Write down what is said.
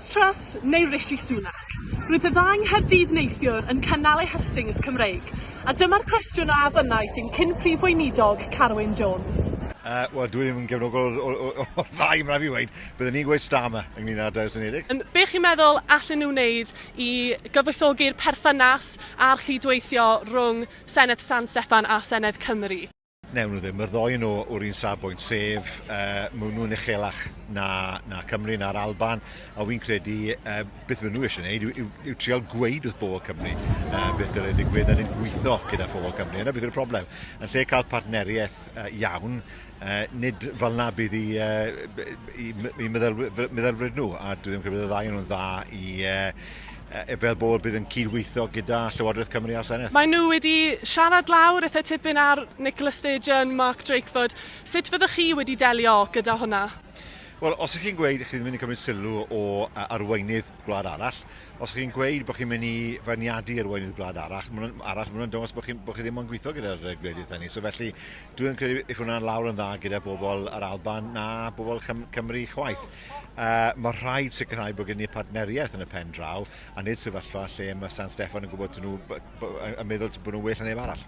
Truss neu Rishi Sunak? Roedd y ddau yng Nghaerdydd neithiwr yn cynnal eu hystings Cymreig, a dyma'r cwestiwn a ofynnais i'n cyn Prif Weinidog, Carwyn Jones. Wel, dwi ddim yn gefnogol o'r ddau, mae'n rhaid fi weud. Byddwn ni'n gweud Starmer ynglyn â'r Deyrnas Unedig. Be chi'n meddwl allen nhw wneud i gyfoethogi'r perthynas a'r cydweithio rhwng Senedd San Steffan a Senedd Cymru? Newn nhw ddim. Mae'r ddou nhw o'r un safbwynt, sef maen nhw'n uchelach na, na Cymru na'r Alban, a wy'n credu beth fydden nhw eisiau gwneud yw, yw, yw trial gweud wrth bobl Cymru beth dylai ddigwydd a nid gweithio gyda phobl Cymru. Yna beth yw'r problem. Yn lle cael partneriaeth iawn, nid fel na bydd i, i, i meddylfryd nhw, a dwi ddim yn credu bydd y ddau nhw'n dda i fel bod bydd yn cydweithio gyda Llywodraeth Cymru a'r Senedd. Maen nhw wedi siarad lawr eitha tipyn ar Nicola Sturgeon, Mark Drakeford. Sut fyddwch chi wedi delio gyda hwnna? Wel, os ych chi'n gweud chi ddim yn mynd i cymryd sylw o arweinydd gwlad arall, os ych chi'n gweud bod chi'n mynd i feirniadu arweinydd gwlad arall, ma' hwnna'n arall, ma' hwnna'n dangos bod chi, bod chi ddim ond gweithio gyda'r gwledydd hynny. So felly, dwi ddim yn credu if hwnna'n lawr yn dda gyda bobl yr Alban na bobl Cymru chwaith. Mae rhaid sicrhau bod gen ni partneriaeth yn y pen draw, a nid sefyllfa lle mae San Steffan yn gwybod nhw, yn meddwl bod nhw'n well na neb arall.